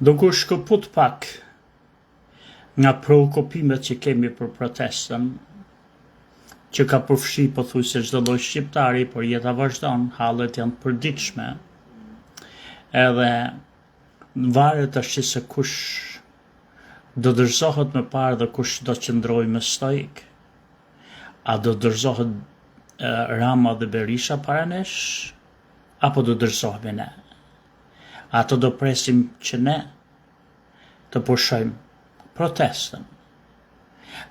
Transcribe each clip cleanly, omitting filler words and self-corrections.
Duke u shkëput pak nga preokupimet që kemi për protestën, që ka përfshi pothuajse çdo lloj shqiptari, por jeta vazhdon, hallet janë të përditshme. Edhe varet tash se kush do dorëzohet më parë dhe kush do qëndrojë më stoik. A do dorëzohet Rama dhe Berisha para nesh, apo do dorëzohemi ne? Ato do presim që ne të pushojmë protestën.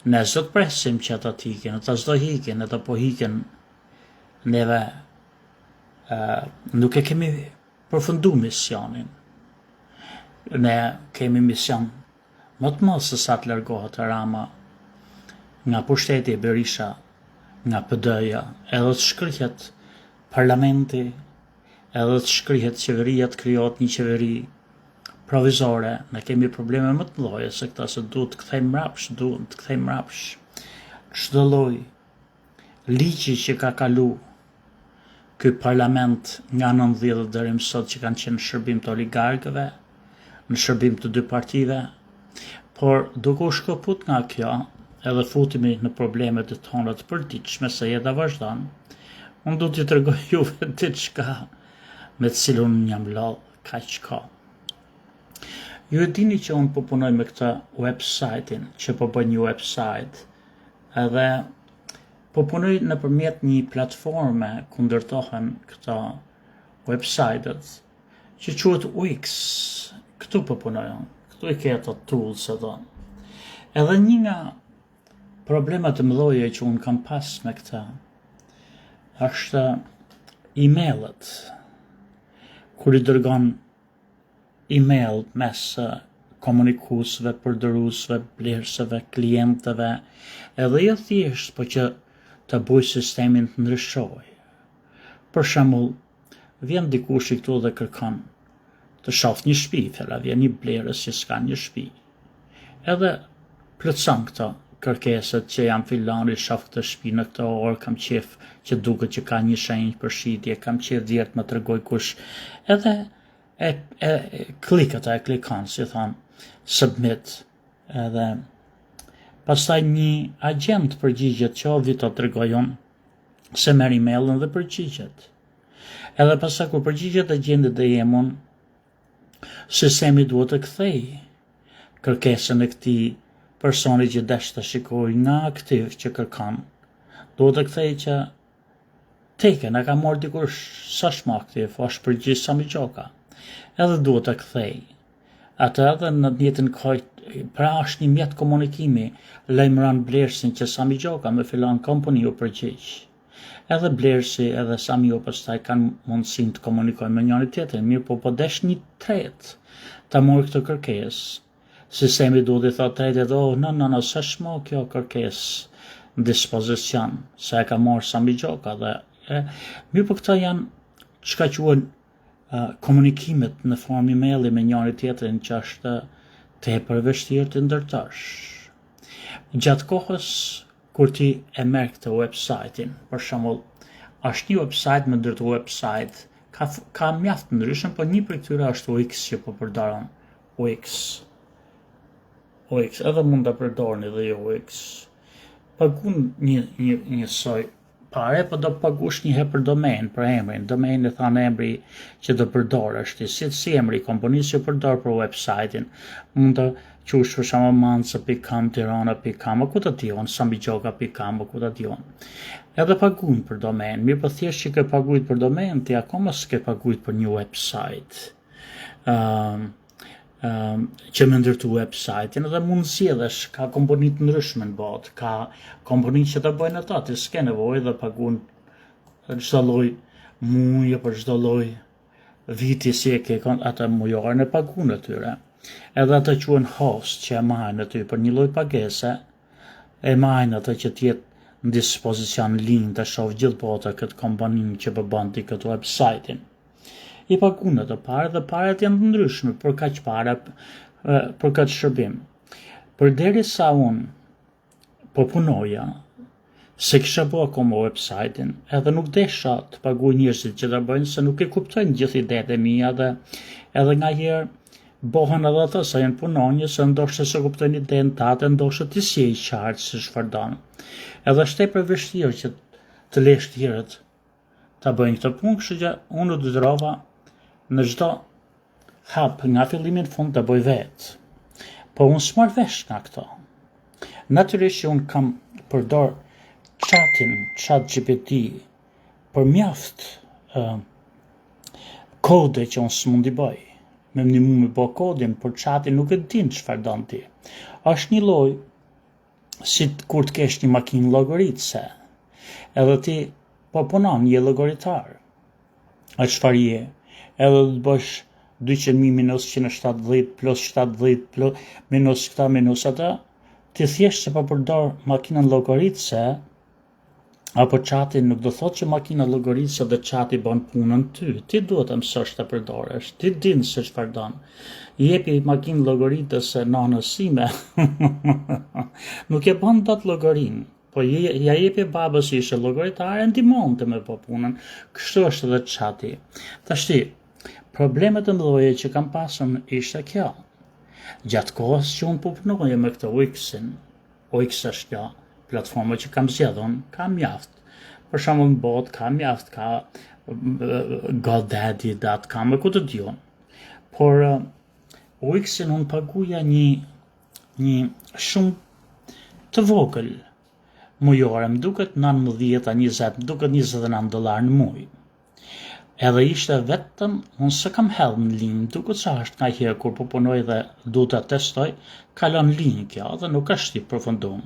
Ne s'do të presim që ata të ikin, ata s'do ikin, ata po ikin. Neve uh, nuk e kemi përfundu misionin. Ne kemi mision më të madh se sa të largohet Rama nga pushteti e Berisha, nga PD-ja, edhe të shkrihet parlamenti edhe të shkrihet qeveria, të krijohet një qeveri provizore, ne kemi probleme më të mëdha se këta se duhet të kthejmë mbrapsht, duhet të kthejmë mbrapsht çdo lloj ligji që ka kalu ky parlament nga 90 deri më sot që kanë qenë në shërbim të oligarkëve, në shërbim të dy partive, por duke u shkëput nga kjo, edhe futemi në problemet e tona të përditshme se jeta vazhdon, unë do t'ju tregoj juve diçka me të cilën unë jam lodh kaq kohë. Ju e dini që unë po punoj me këtë website-in, që po bëj një website, edhe po punoj nëpërmjet një platforme ku ndërtohen këto website-et, që quhet Wix. Këtu po punoj unë. Këtu i ke ato tools ato. Edhe një nga problemet e mëdha që unë kam pas me këtë është emailët. Kur i dërgon email mes komunikuesve, përdoruesve, blerësve, klientëve, edhe jo thjesht, po që të bëj sistemin të ndryshojë. Për shembull, Vjen dikush i këtu dhe kërkon të shoh një shtëpi, fjala vjen një blerës që s'ka një shtëpi. Edhe plotëson këto kërkesat që jam filani, shoh këtë shtëpi në këtë orë, kam qef që duket që ka një shenjë për shitje, kam qef dhjerë të më tregoj kush. Edhe e, e, klik ata e klikon, si thonë, submit, edhe pastaj një agent përgjigjet që o vito tregoj unë, se merr emailin dhe përgjigjet. Edhe pastaj kur përgjigjet agjenti dhe jem unë, sistemi duhet të kthej kërkesën e këtij personi që desh të shikoj nga aktiv që kërkon. Duhet të kthej që teken, e ka marrë dikush s'është më aktiv, është përgjigj Sami Gjoka. Edhe duhet të kthej. Atë edhe në të njëjtën kohë, pra është një mjet komunikimi, lajmëron blerësin që Sami Gjoka me filan kompani u përgjigj. Edhe blerësi edhe Samiu pastaj kanë mundësinë të komunikojnë me njëri tjetrin, mirë po po desh një tretë ta marrë këtë kërkesë. Sistemi duhet i thotë tretit, oh, no, no, no, s'është mo kjo kërkesë në dispozicion, se e ka marrë Sami Gjoka dhe e, mirë po këto janë çka quhen komunikimet në formë emaili me njëri tjetrin që është tepër vështirë të ndërtosh. Gjatë kohës kur ti e merr këtë website-in, për shembull, është një website me ndërtu website, ka ka mjaft ndryshëm, por një prej këtyre është Wix që po përdoron. Wix. Wix, edhe mund ta përdorni dhe jo Wix. Pagun një një një soj pare, po do pagush një herë për domen, për emrin. Domen i thanë emri që do përdorësh ti, si, si emri i kompanisë që përdor për website-in. Mund të qush për shembull manca.com, tirana.com, ku të di unë, samigjoka.com, ku të di unë. Edhe pagun për domen, mirë po thjesht që ke pagujt për domen, ti akoma s'ke pagujt për një website. Um, um, që me ndërtu website-in edhe mund zgjedhësh, ka kompani të ndryshme në botë, ka kompani që të bëjnë ato, ti s'ke nevojë dhe pagun çdo lloj muaj apo çdo lloj viti si e ke kon atë mujoren e pagun atyre. Edhe ato quhen host që e marrin aty për një lloj pagese, e marrin atë që të jetë në dispozicion link të shoh gjithë bota këtë kompaninë që po bën ti këtë website-in. I pagun ato pare dhe paret janë të ndryshme për kaq pare për këtë shërbim. Përderisa unë po punoja, se kisha bo akoma website-in, edhe nuk desha të paguaj njerëzit që ta bëjnë, se nuk e kuptojnë gjithë idetë e mia dhe edhe nga herë bohen edhe ata se janë punonjës, se ndoshta s'e kuptojnë idenë tate, ndoshta ti s'je i qartë se çfarë don. Edhe është tepër e vështirë që të lesh tjerët ta bëjnë këtë punë, kështu që unë u detyrova në çdo hap nga fillimi në fund ta bëj vetë. Po unë s'marr vesh nga këto. Natyrisht që unë kam përdor chatin, chat GPT, për mjaft uh, kode që unë s'mund i bëj. Me më nimu me bo kodin, por chati nuk e din çfarë don ti. Është një lloj si kur të kesh një makinë llogaritëse. Edhe ti po punon, je llogaritar. A çfarë je? Edhe do të bësh 200.000 minus 170 plus 70 plus minus këta minus ata, ti thjesht se po përdor makinën llogaritëse apo chati nuk do thotë që makina llogaritëse dhe chati bën punën ty. Ti duhet të mësosh të përdorësh. Ti din se çfarë don. Jepi makinë llogaritëse nanës sime. nuk e bën dot llogarinë. Po ja jepi babës që ishte llogaritar e ndihmonte me bo punën. Kështu është edhe chati. Tashti, problemet e mëdha që kam pasur ishte kjo. Gjatë kohës që unë po punoja me këtë Wixin, Wix është kjo platforma që kam zgjedhur, ka mjaft. Për shembull në botë ka mjaft, ka GoDaddy.com e ku të di unë. Por Wixin unë paguja një një shumë të vogël mujore, më duket 19 a 20, më duket 29 dollar në muj. Edhe ishte vetëm, unë s'e kam hedhë në linjë, më duket se është nga herë kur po punoj dhe du të testoj, kalon linjë kjo dhe nuk është i përfundum.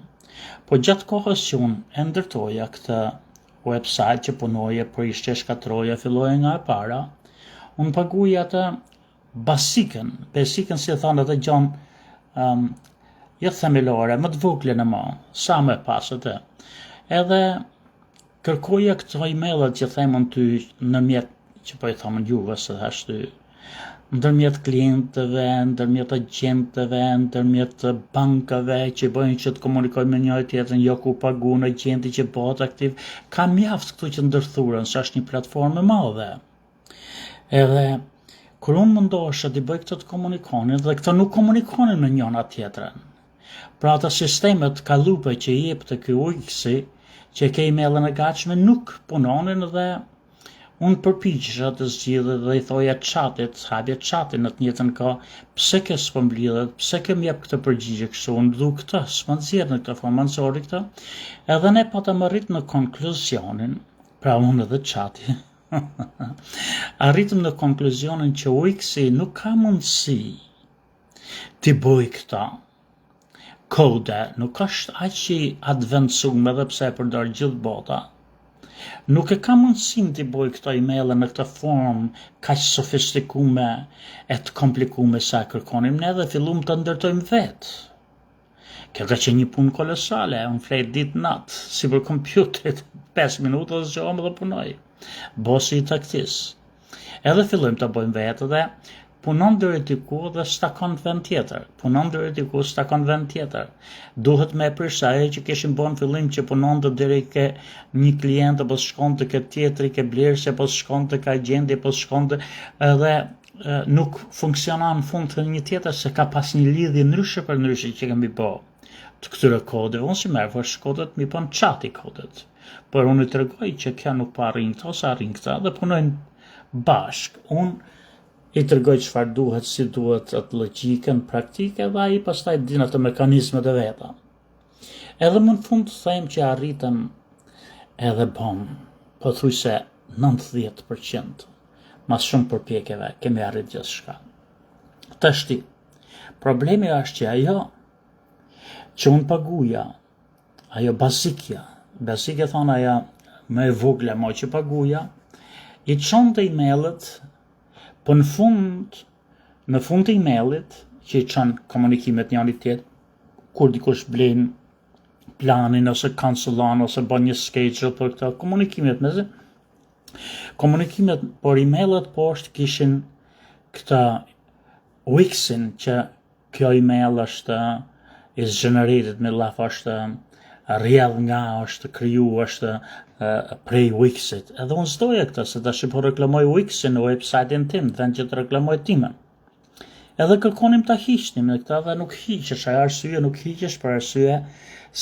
Po gjatë kohës që unë e ndërtoja këtë website që punoje, prishje, shkatroja, filloja nga e para, unë paguja atë basikën, basikën si e thonë atë gjon um, jo themelore, më të voglën e mo, sa më pas atë. Edhe kërkoja këto emailat që them unë ty ndërmjet që po i them juve se thashë ty ndërmjet klientëve, ndërmjet agjentëve, ndërmjet bankave që bëjnë që të komunikojnë me njëri tjetrin, jo ku paguan agjenti që bëhet aktiv, ka mjaft këtu që ndërthuren, se është një platformë e madhe. Edhe kur unë mundohesha t'i bëj këto të komunikonin dhe këto nuk komunikonin me njëna tjetrën. Pra ata sistemet kallupe që i jepte ky Wixi, që ke emailën e gatshme nuk punonin dhe unë përpiqesha të zgjidhë dhe i thoja chatit, hapja chatin në të njëjtën kohë, pse kjo s'po mblidhet, pse kjo më jep këtë përgjigje kështu, unë du këtë, s'po nxjerr në këtë formë, nxori këtë. Edhe ne patëm arrit në konkluzionin, pra unë edhe chati, Arritëm në konkluzionin që Wixi nuk ka mundësi t'i bëj këta kode, nuk është aq i advancum edhe pse e përdor gjithë bota. Nuk e ka mundësinë t'i bëj këto emaile në këtë formë kaq sofistikume e të komplikume sa e kërkonim ne dhe fillum të ndërtojmë vetë. Kjo ka qenë një punë kolosale, unë flej ditë natë, sipër kompjuterit, 5 minuta dhe zgjohem dhe punoj. Bosi i taktisë. Edhe fillojmë të bëjmë vetë dhe punon deri diku dhe s'takon vend tjetër. Punon deri diku s'takon vend tjetër. Duhet me prish ajo që kishim bën fillim që punon të deri ke një klient apo shkon të ke tjetri ke blerësi apo shkon të ke agjenti apo shkon të edhe nuk funksionon në fund të një tjetër se ka pas një lidhje ndryshe për ndryshe që kemi bo të këtyre kodeve. Unë si merr vesh kodet, mi pon chati kodet. Por unë i tregoj që kjo nuk po arrin këto, ose arrin këta dhe punojnë bashk. Unë i tregoj çfarë duhet, si duhet atë logjikën praktike dhe ai pastaj din ato mekanizmet e veta. Edhe më në fund të them që arritëm edhe bom, pothuajse 90% mas shumë përpjekjeve kemi arrit gjithçka. Tashti, problemi është që ajo që unë paguja, ajo bazikja, bazike thonë ajo më e vogla më që paguja, i çonte emailet, po në fund, në fund të emailit, që i çon komunikimet njëri tjetër, kur dikush blen planin ose cancelon ose bën një schedule për këto komunikimet me Komunikimet por emailet poshtë kishin këta Wixin që kjo email është is generated me laf është rrjedh nga është kriju është prej Wixit. Edhe unë s'doja këtë se tash po reklamoj Wixin në website-in tim, në vend që të reklamoj timen. Edhe kërkonim ta hiqnim në këta dhe nuk hiqesh, ajo arsye nuk hiqesh për arsye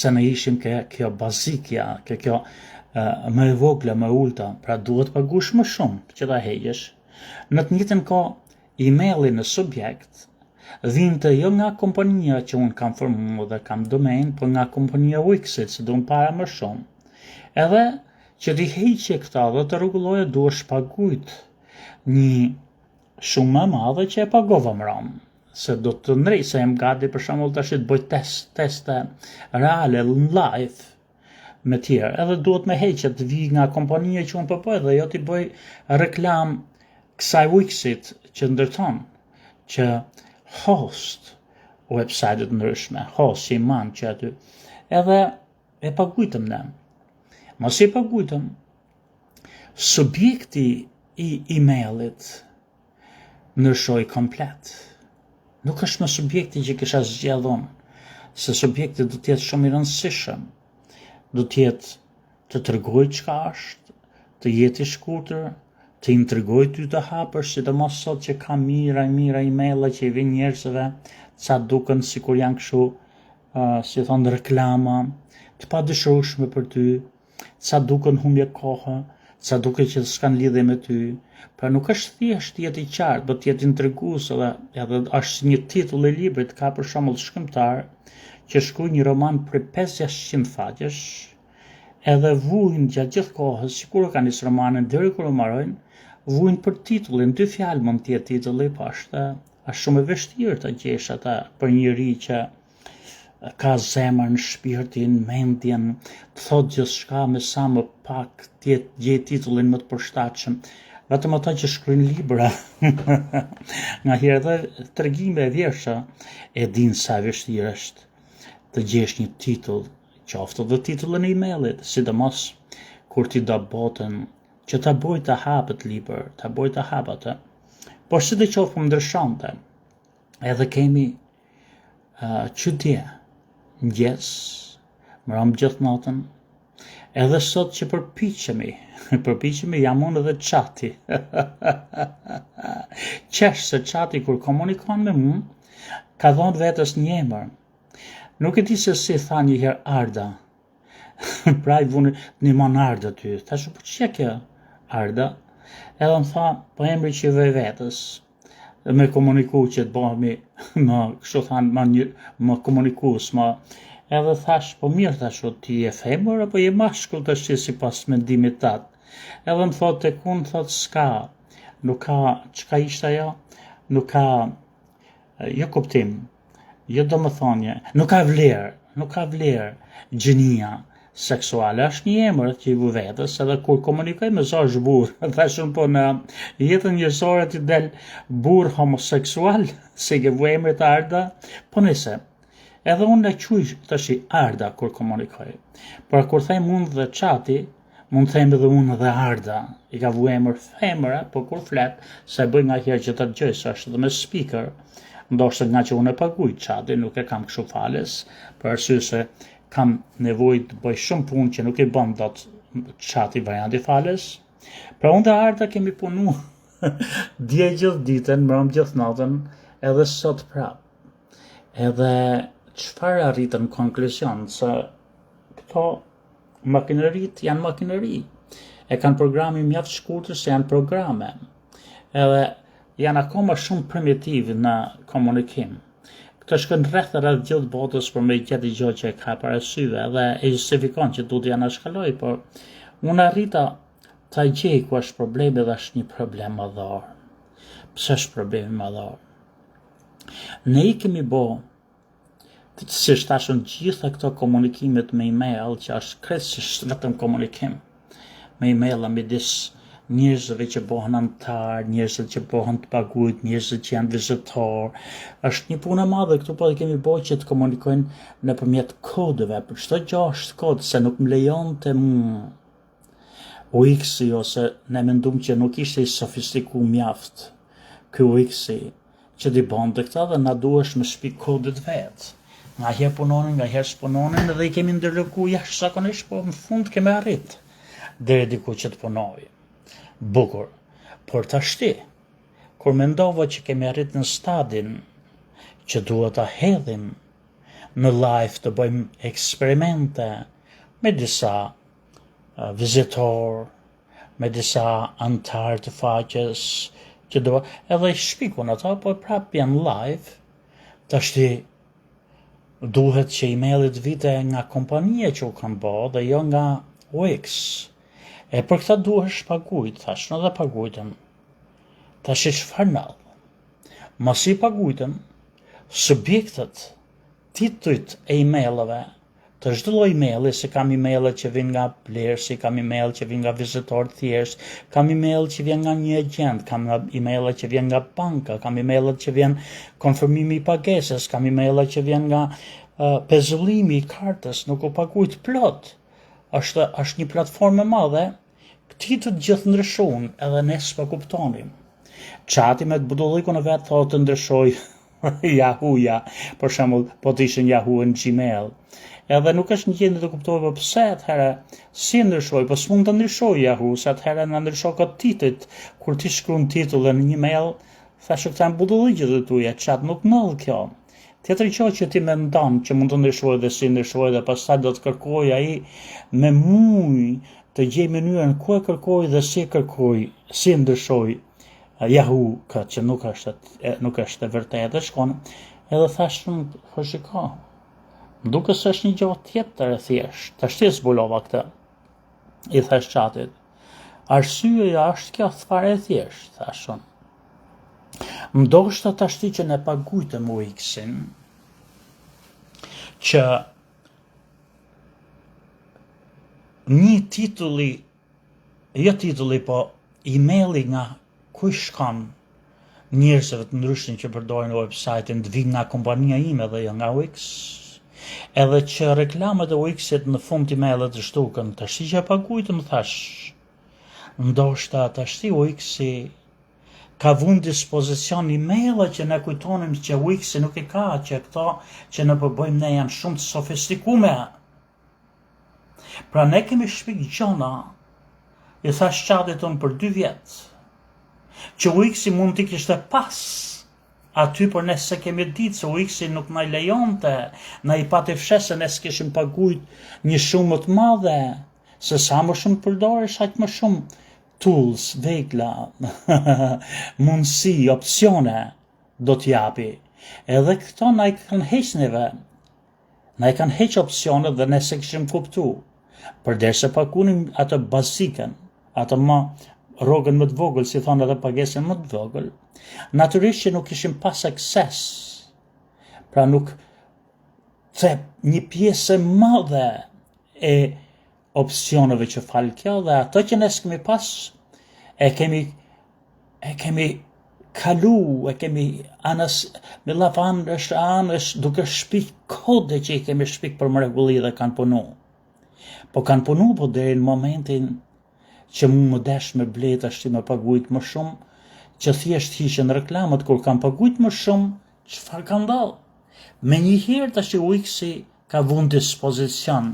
se ne ishim ke kjo bazikja, ke kjo uh, më e vogla, më e ulta, pra duhet pagush më shumë që ta heqësh. Në të njëjtën kohë, emaili në subjekt vinte jo nga kompania që unë kam formu dhe kam domain, por nga kompania Wixit, se duan para më shumë. Edhe që t'i heqje këta dhe të rregulloje duhesh pagujt një shumë më e madhe që e pagova mram se do të ndrej se jam gati për shembull tash të bëj test teste reale në live me tjerë edhe duhet me heqje të vi nga kompania që unë po bëj dhe jo t'i bëj reklam kësaj Wixit që ndërton që host website të ndryshme host që i man që aty edhe e pagujtëm ne mos i pagujtëm Subjekti i emailit ndryshoi komplet. Nuk është më subjekti që kisha zgjedh unë, se subjekti do të jetë shumë i rëndësishëm. Do të jetë të tregoj çka është, të jetë i shkurtër, të intrigoj ty të hapësh, sidomos sot që ka mijëra e mijëra emaila që i vijnë njerëzve, ca duken sikur janë kështu, uh, si thonë reklama, të padëshirueshme për ty, Ca duken humbje kohe, ca duken që s'kanë lidhje me ty. Pra nuk është thjesht të jetë i qartë, do të jetë intrigues edhe edhe është një titull i librit, ka për shembull shkrimtar që shkruan një roman prej 500-600 faqesh, edhe vujnë gjatë gjithë kohës, që kur e kanë nisë romanin deri kur e mbarojnë, vujnë për titullin, dy fjalë mund të jetë titulli, po është është shumë e vështirë ta gjesh ata për njeri që ka zemrën, shpirtin, mendjen, të thotë gjithçka me sa më pak të jetë gjej titullin më të përshtatshëm. Vetëm ata që shkruajnë libra, ngaherë edhe tregime e vjersha, e dinë sa e vështirë është të gjesh një titull, qoftë edhe titullin e emailit, sidomos kur ti do botën që ta boj të hapet libër, ta boj të hapet atë. Por si të qoftë po ndryshonte, edhe kemi uh, që dje, mëngjes, mbrëmë gjithë natën, edhe sot që përpiqemi, përpiqemi jam unë edhe çati. Qesh se çati kur komunikon me mu, ka dhonë vetes një emër. Nuk e di se si tha një herë Arda. pra i vunë një mon Arda ty. Thashë, po që kjo Arda? Edhe më tha, po emri që i vë vetes me komuniku që të bëhemi më, kështu thanë, më, një, më komunikues, më, edhe thash, po mirë thash, ti je femër apo je mashkull tash sipas mendimit tat. Edhe më thotë tek unë thotë s'ka, nuk ka, çka ishte ajo? Nuk ka jo kuptim, jo domethënie, nuk ka vlerë, nuk ka vlerë gjinia seksuale. Është një emër që i vu vetes, edhe kur komunikoj me zë është burrë. Thash unë po në jetën njerëzore ti del burrë homoseksual, se i ke vu emrit Arda, po nëse edhe unë e quaj tash Arda kur komunikoj. Por kur them unë dhe çati, Mund të them edhe unë dhe Arda, i ka vu emër femra, po kur flet, se e bëj nga herë që të dëgjoj, se është edhe me speaker, ndoshta nga që unë e paguj çatin, nuk e kam kështu fales, për arsye se kam nevojë të bëj shumë punë që nuk i bën dot çati varianti fales. Pra unë dhe Arda kemi punu dje gjithë ditën, mbrëmë gjithë natën, edhe sot prap. Edhe çfarë arritëm në konkluzion se këto Makineritë janë makineri. E kanë programin mjaft shkurtër se janë programe. Edhe janë akoma shumë primitiv në komunikim. Këto shkojnë rreth e rreth gjithë botës për me gjetë gjë që e ka para syve dhe e justifikon që duhet janë ashkaloj, por unë arrita ta gjej ku është problemi dhe është një problem madhor. Pse është problemi madhor? Ne i kemi bo Siç thashë unë gjitha këto komunikimet me email, që është krejtësisht vetëm komunikim me email midis njerëzve që bëhen anëtar, njerëzit që bëhen të paguajt, njerëzit që janë vizitor. Është një punë e madhe këtu po e kemi bërë që të komunikojnë nëpërmjet kodeve, për çdo gjë është kod se nuk më lejonte mu Wixi ose ne mendum që nuk ishte i sofistiku mjaft ky Wixi që t'i bonte këta dhe na duhesh me shpik kodet vetë. Nga herë punonin, nga herë s'punonin dhe i kemi ndërlëku jashtëzakonisht, po në fund kemi arrit deri diku që të punojë. Bukur. Por tashti, Kur mendova që kemi arrit në stadin që duhet ta hedhim në live të bëjmë eksperimente me disa vizitorë, me disa anëtarë të faqes që do edhe i shpikun ato, po prap janë live. Tashti duhet që emaili të vite nga kompania që u kam bo dhe jo nga Wix. E për këta duhesh pagujt, thashë, në dhe pagujtëm. Tashi çfarë ndodh? Masi pagujtëm, subjektet, titujt e emaileve, të çdo lloj emaili, se kam emaile që vijnë nga blerësi, kam email që vijnë nga vizitorë të thjeshtë, kam email që vjen nga një agjent, kam email që vjen nga banka, kam email që vjen konfirmimi i pagesës, kam email që vjen nga uh, pezullimi i kartës, nuk u pagujt plot. Është është një platformë e madhe, titujt gjithë ndryshun, edhe ne s'po kuptonim. Chati me të budallikun e vet thotë të ndryshoj Yahoo-ja, për shembull, po të ishin Yahoo në Gmail. Edhe nuk është në gjendje të kuptojë po pse atëherë si ndryshoi, po s'mund të ndryshoj Yahoo, se atëherë na ndryshon këtë titujt, kur ti shkruan titullin në një mail, thashë këta janë budalliqet e tuaja, chat nuk ndodh kjo. Tjetër gjë që ti mendon që mund të ndryshojë dhe si ndryshoi dhe pastaj do të kërkojë ai me muj të gjej mënyrën ku e kërkoi dhe si e kërkoi, si ndryshoi Yahoo këtë që nuk është nuk është e vërtetë, shkon edhe thash unë, po shiko. Më duket se është një gjë tjetër e thjeshtë. Tashti e zbulova këtë. I thash chatit. Arsyeja është kjo fare e thjeshtë, thash unë. Ndoshta tashti që ne pagujtëm Wixin, që një titulli, jo titulli, po emaili nga ku shkon njerëzve të ndryshëm që përdorin website-in të vinë nga kompania ime dhe jo nga Wix, edhe që reklamat e Wixit në fund të emailit të zhduken, tashti që e pagujtëm thash, ndoshta tashti Wixi ka vunë në dispozicion emaila që ne kujtonim që Wixi nuk e ka, që këto që ne po bëjmë ne janë shumë të sofistikume. Pra ne kemi shpik gjona, i thash chatit unë për dy vjetë, që Wixi mund t'i kishte pas aty, por ne se kemi ditë se Wixi nuk na i lejonte, na i pati fsheh se ne s'kishim pagujt një shumë më të madhe, se sa më shumë të përdorësh, aq më shumë tools, vegla, mundësi, opsione do t'japi. Edhe këto na i kanë heq neve, na i kanë heq opsionet dhe ne se kishim kuptu. Përderisa pagunim atë bazikën, atë më rrogën më të vogël, si thonë edhe pagesën më të vogël, natyrisht që nuk kishim pas akses. Pra nuk the një pjesë e madhe e opsioneve që fal kjo dhe ato që ne s'kemi pas e kemi e kemi kalu, e kemi anës, me llaf anë është anë është duke shpik kode që i kemi shpik për mrekulli dhe kanë punu. Po kanë punu, po deri në momentin që mu më desh me ble tashti me pagujt më shumë, që thjesht hiqen reklamat kur kam pagujt më shumë, çfarë ka ndodhur? Menjëherë tashti Wixi ka vunë në dispozicion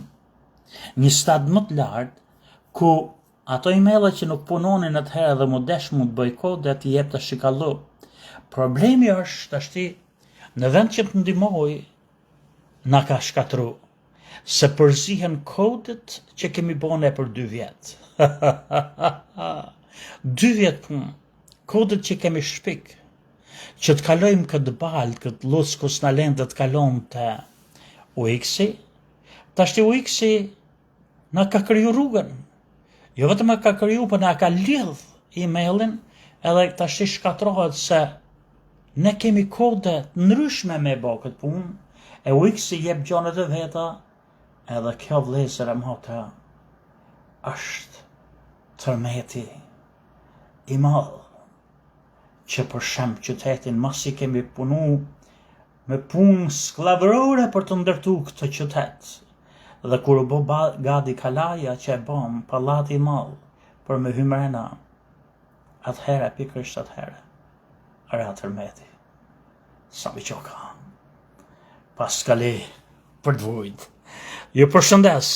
një stad më të lartë ku ato emaila që nuk punonin atëherë dhe mu desh mu të bëj kode t'i jep tash kallu. Problemi është tashti në vend që të ndihmoj na ka shkatru se përzihen kodet që kemi bo ne për dy vjet. dy vjet punë, kodet që kemi shpik, që të kalojmë këtë baltë, këtë llucë ku s'na lente të kalonte Wixi, Tashti Wixi na ka kriju rrugën. Jo vetëm na ka kriju, po na ka lidh emailin edhe tashti shkatrohet se ne kemi kode të ndryshme me bo këtë punë, e Wixi jep gjonat e veta, edhe kjo vllezër e motra është tërmeti i madh që për shemb qytetin masi kemi punu me punë skllavërore për të ndërtu këtë qytet. Dhe kur u bë gati kalaja që e bëm, pallati i madh për me hy mrena, atëherë, pikërisht atëherë, ra tërmeti. Sami Qoka. Paskali për të vujt. Ju përshëndes.